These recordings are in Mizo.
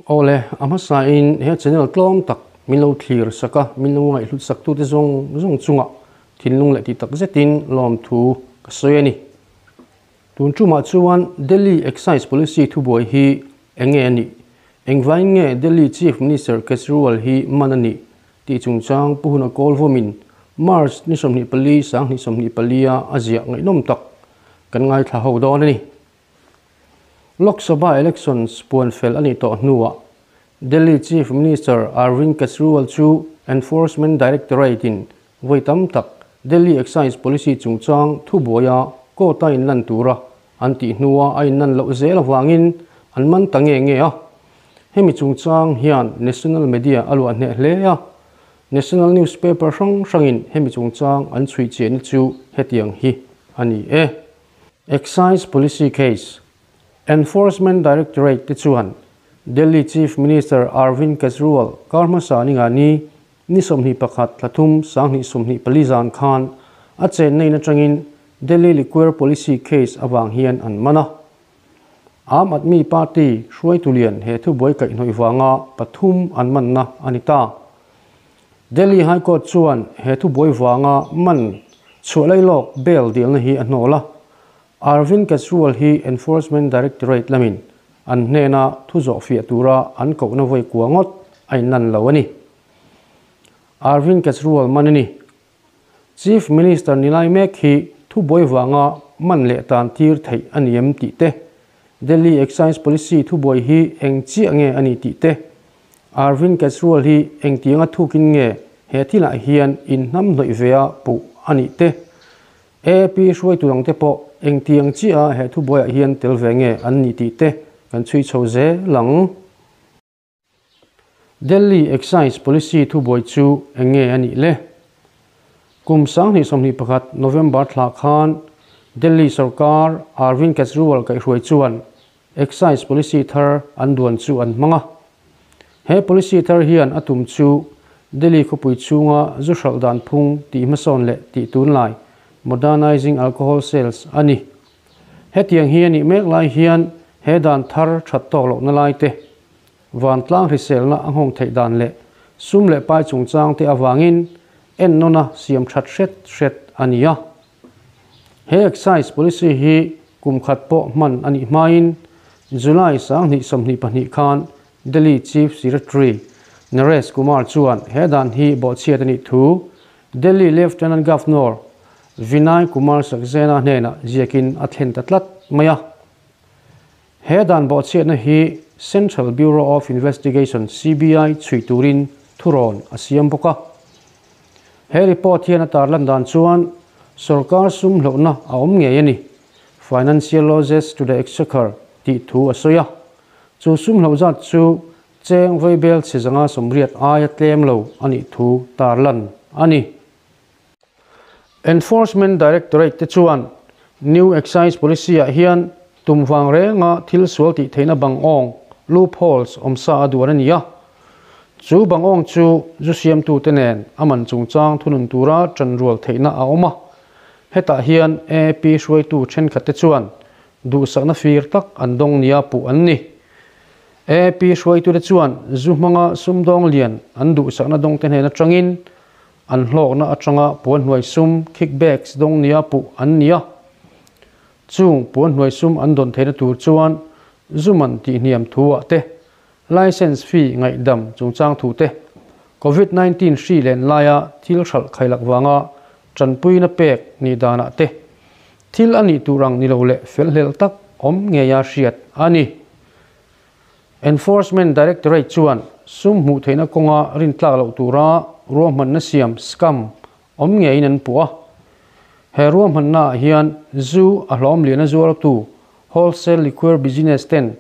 Awle, a hmasain he channel tlawm tak min lo thlir sak a, min lo ngaihhlut sak tute zawng zawng chungah thinlung leh tih tak zetin lawmthu ka sawi a ni. Tun tumah chuan Delhi Excise Policy thubuai hi eng nge a nih? Engvain nge Delhi Chief Minister Kejriwal hi man a nih tih chungchang Pu Huna Kawl vawmin March ni 24 2024 a a ziah ngaihnawm tak kan ngaithla ho dawn a ni. Lok Sabha elections puan fel a nih tawh hnuah Delhi Chief Minister Arvind Kejriwal chu Enforcement Directorate-in vawi tam tak Delhi Excise Policy chungchang thubuaia court-a inlan tura an tih hnua a inlan loh zel avangin an man ta nge nge a. Hemi chungchang hian national media a luah hneh hle a, national newspaper hrang hrangin hemi chungchang an chhui chiahna chu hetiang hi a ni e. Excise Policy Case, Enforcement Directorate te chuan Delhi Chief Minister Arvind Kejriwal kar hmasa ni nga ni ni 21 thla thum 2024 zan khan a chenna in atangin Delhi Liquor Policy Case avang hian an man a. Aam Aadmi Party hruaitu lian he thubuai kaihhnawih vanga pathum an manna a ni ta. Delhi High Court chuan he thubuai vanga man chhuah lailawk bail dilna hi a hnawl a. Arvind Kejriwal hi Enforcement Directorate lamin an hnena thu zawh fiah tura an kohna vawi kua ngawt a inlan lo a ni. Arvind Kejriwal man a ni. Chief Minister ni lai mek hi thubuai vanga man leh tan tir theih a ni em tih te, Delhi Excise Policy thubuai hi eng chiah nge a ni tih te, Arvind Kejriwal hi engtianga thukin nge he thilah hian inhnamhnawih ve a puh a nih te, AAP hruaitu dangte pawh engtiang chiah a he thubuaiah hian tel ve nge an nih tih te kan chhui chho zel ang. Delhi Excise Policy thubuai chu eng nge a nih le? Kum 2021 November thla khan Delhi sorkar Arvind Kejriwal kaihhruai chuan Excise Policy thar an duan chu an hmang a. He policy thar hian a tum chu Delhi khawpui chhunga zu hralh dan phung tih hmasawn leh tih tunlai, modernizing alcohol sales, a ni. Hetiang hi a nih mek lai hian he dan thar that tawk lohna lai te, vantlang hriselna a nghawng theih dan leh sum leh pai chungchang te avangin ennawna siam that hret hret a ni a. He excise policy hi kum khat pawh hman a nih hmain July 2022 khan Delhi Chief Secretary Naresh Kumar chuan he dan hi bawhchhiat a nih thu Delhi Lieutenant Governor Vinay Kumar Saxena hnenah ziakin a thlen ta tlat mai a. He dan bawhchhiatna hi Central Bureau of Investigation, CBI, chhui turin thurawn a siam bawk a. He report hian a tarlan dan chuan sorkar sum hlauhna a awm ngei a ni, financial losses to the exchequer, tih thu a sawi a. Chu sum hlauh zat chu cheng vaibel chhe zanga 80 aia tlem lo a nih thu tarlan a ni. Enforcement Directorate te chuan New Excise Policy ah hian tum vang renga thil sual tih theihna bang awng, loopholes, awm sa a duan a ni a. Chu bang awng chu zu siamtute nen a man chungchang thunun tura tanrual theihna a awm a. Hetah hian AAP hruaitu thenkhat te chuan duhsakna fir tak an dawng nia puh an ni. AAP hruaitute chuan zu hmanga sumdawng lian an duhsakna dawngte hnen atangin an hlawkna atanga puanhnuai sum, kickbacks, dawng nia puh an ni a. Chung puanhnuai sum an dawn theihna tur chuan zu man tihhniam thu ah te, license fee ngaihdam chungchang thu te, Covid 19 hri len laia thil hralh khailak vanga tanpuina pek nih danah te, thil a nih tur ang ni lo leh felhlel tak awm ngeia hriat a ni. Enforcement Directorate chuan sum hmuh theihna kawnga rintlak loh tura ruahmanna siam, scam, awm ngeiin an puh a. He ruahmannaah hian zu a hlawm lian a zuartu, wholesale liquor business ten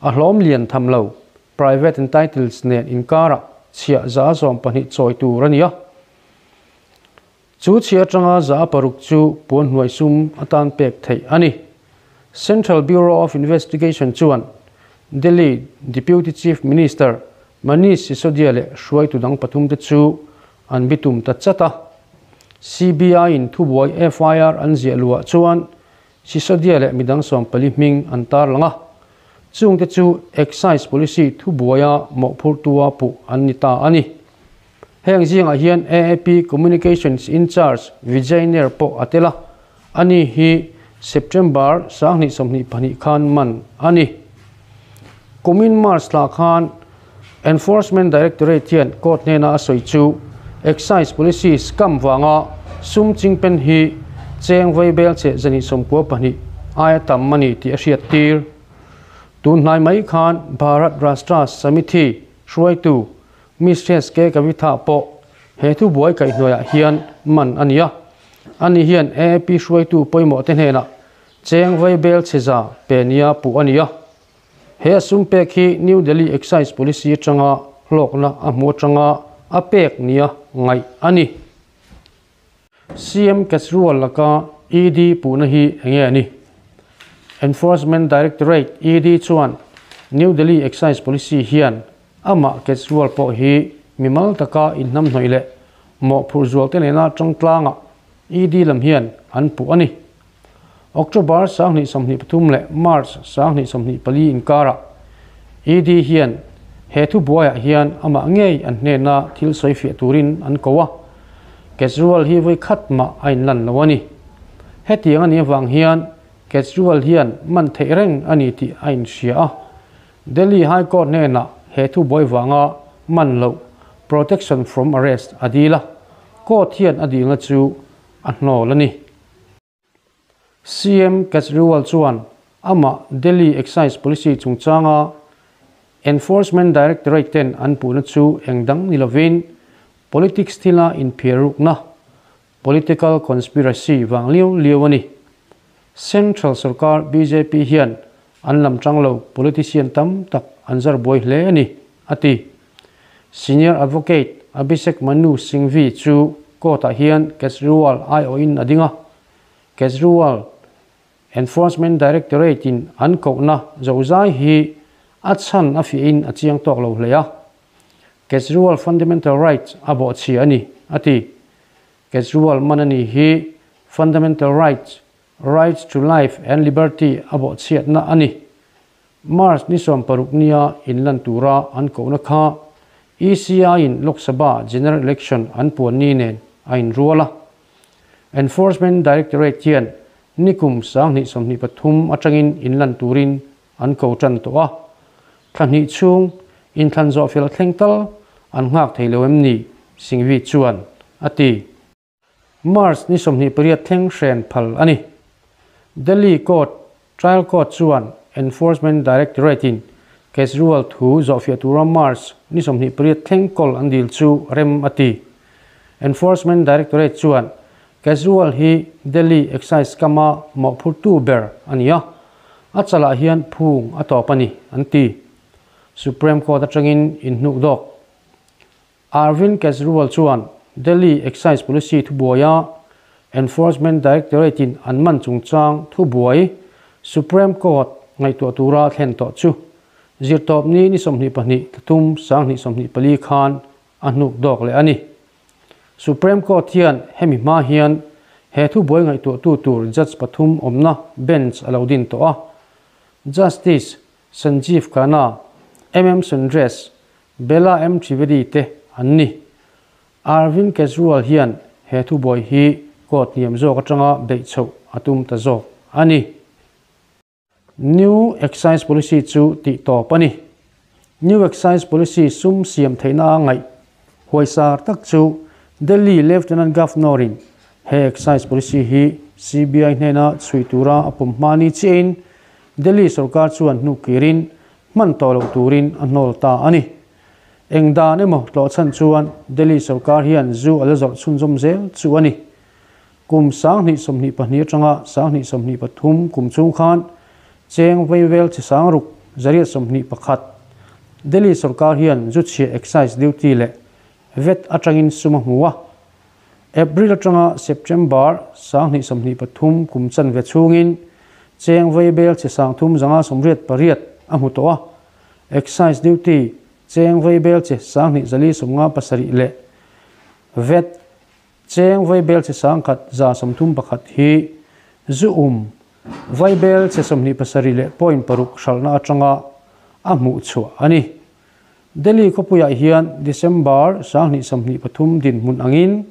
a hlawm lian tham lo, private entitles nen inkarah chhiah 20% chawi tur a ni a. Chu chhiah atanga 6% chu puanhnuai sum atan pek theih a ni. Central Bureau of Investigation chuan Delhi Deputy Chief Minister Manish Sisodia leh hruaitu dang pathum te chu an bitum ta chat a. CBI in thubuai FIR an ziah luah chuan Sisodia leh midang 14 hming an tarlang a. Chungte chu Excise Policy thubuaia mawhphurtua puh an ni ta a ni. Heng zingah hian AAP Communications in-charge Vijay Nair pawh a tel a, ani hi September 2022 khan man a ni. Kumin March thla khan Enforcement Directorate hian court hnena a sawi chu Excise Policy scam vanga sum chingpen hi cheng vaibel che 192 aia tam a ni tih a hriattir. Tun hnai mai khan Bharat Rashtra Samithi hruaitu Mistress K Kavitha pawh he thubuai kaihhnuaiah hian man a ni a. Ani hian AAP hruaitu pawimawh te hnenah cheng vaibel chhe za pe nia puh a ni a. He a sum pek hi New Delhi Excise Policy atanga hlawkna a hmu atanga a pek nia ngaih a ni. CM Kejriwal laka ED puhna hi enge a ni? Enforcement Directorate, ED, chuan New Delhi Excise Policy hian amah Kejriwal pawh hi mimal taka inhnamhnawih leh mawhphurh zualte nena tangtlanga ED lam hian an puh a ni. October 2023 leh March 2024 inkarah ED hian he thubuaiah hian amah ngei an hnena thil sawi fiah turin an ko a, Kejriwal hi vawi khat mah a inlan lo a ni. Hetiang a nih avang hian Kejriwal hian man theih reng a ni tih a inhria a, Delhi High Court hnenah he thubuai vanga man loh, protection from arrest, a dil a, court hian a dilna chu a hnawl a ni. CM Kejriwal chuan amah Delhi Excise Policy chungchanga Enforcement Directorate ten an puhna chu eng dang ni lovin politics thila inphiarrukna, political conspiracy, vang liau liau a ni. Central sorkar bjp hian an lam tang lo politician tam tak an zar buai hle a ni, a ti. Senior Advocate Abhishek Manu Singhvi chu court-ah hian Kejriwal aiawhin a ding a. Kejriwal Enforcement Directorate-in an kohna zozai hi a chhan a fiahin a chiang tawk lo hle a. Kejriwal fundamental rights a bawhchhia a ni, a ti. Kejriwal man a ni hi fundamental rights, rights to life and liberty a bawhchhiatna a ni. March ni 60 nia inlan tura an kohna kha ECI-in Lok Sabha General Election an puan ni nen a inrual a. Enforcement Directorate hian nikum 2023 atangin inlan turin an ko tan tawh a. Thla hnih chhung inthlan zawh fel thleng tal an nghak thei lo em ni, Singhvi chuan a ti. March ni 28 thleng hren phal a ni. Delhi Court, Trial Court chuan Enforcement Directorate-in Kejriwal thu zawhfiah tura March ni 28 thleng kawl an dil chu rem a ti. Enforcement Directorate chuan Kejriwal hi Delhi Excise scam-a mawhphurtu ber a ni a, a chalah hian phung a tawp a ni, an ti. Supreme Court atangin inhnuk dawk. Arvind Kejriwal chuan Delhi Excise Policy thubuaia Enforcement Directorate-in an man chungchang thubuai Supreme Court ngaihtuah tura thlen tawh chu zirtawpni ni 22 thla thum 2024 khan a hnuk dawk leh a ni. Supreme Court hian hemi hma hian he thubuai ngaihtuahtu tur judge pathum awmna bench a lo din tawh a. Justice Sanjeev Khanna, MM Sundresh, Bela M Trivedi te an ni. Arvind Kejriwal hian he thubuai hi court hniam zawk atanga beih chhoh a tum ta zawk a ni. New Excise Policy chu tih tawp a ni. New Excise Policy sum siam theihna a ngaih huaisar tak chu Delhi Lieutenant Governor-in he Excise Policy hi CBI hnena chhui tura a pawm hma ni chiahin Delhi sorkar chuan hnu kirin hman tawh loh turin a hnawl ta a ni. Eng dan emaw tlawh chhan chuan Delhi sorkar hian zu a la zawrh chhunzawm zel chu a ni. Kum 2022 atanga 2023 kum chhung khan cheng veivel chi sang ruk 821 Delhi sorkar hian zu chhia excise duty leh VAT atangin sum a hmu a. April atanga September 2023 kum chanve chhungin cheng veibel chi sang thum zanga 88 a hmu tawh a. Excise duty cheng veibel chi 2457 leh VAT cheng veibel chi 1131 hi zu um Vaibel che 27 leh point paruk hralhna atanga a hmuh chhuah a ni. Delhi khawpuiah hian December 2023 dinhmun angin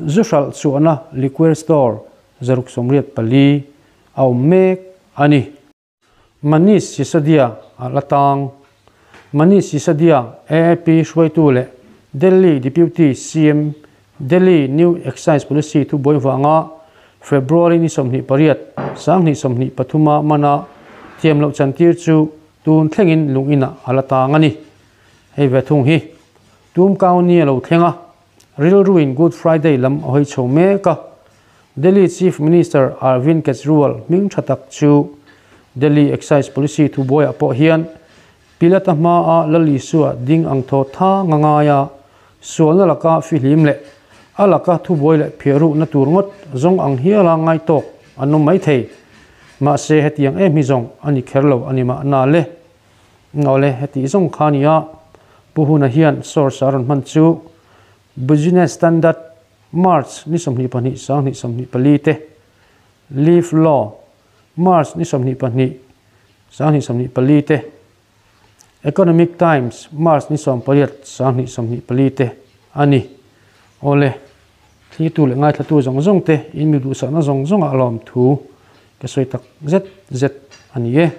zu hralh chhuahna liquor store 184 a awm mek a ni. Manish Sisodia a la tang. Manish Sisodia, AAP hruaitu leh Delhi Deputy CM, Delhi New Excise Policy thubuai vanga February ni 28, 2023 a mana thiam loh chantir chu tun thlengin lungin-ah a la tang a ni. Hei ve thung hi tum kau ni a lo thleng a, rilruin Good Friday lam a hawi chho mek a. Delhi Chief Minister Arvind Kejriwal hming tha tak chu Delhi Excise Policy thubuaiah pawh hian Pilata hmaa Lal Isua ding ang thaw tha nga ngai a, sualna laka fihlim leh a laka thubuai leh phiahruhna tur ngawt zawng ang hiala ngai tawk an awm mai thei. Mahse hetiang em hi zawng a ni kher lo a ni mahna le. Awle, heti zawng kha a ni a, Pu Huna hian source a rawn hman chu Business Standard March ni 22 2024 te, Leave Law March ni 22 2024 te, Economic Times March ni 18 2024 te a ni. Awle, thlitu leh ngaithlatu zawng zawng te in mi duhsakna zawng zawngah lawmthu ka sawi tak zet zet a ni e.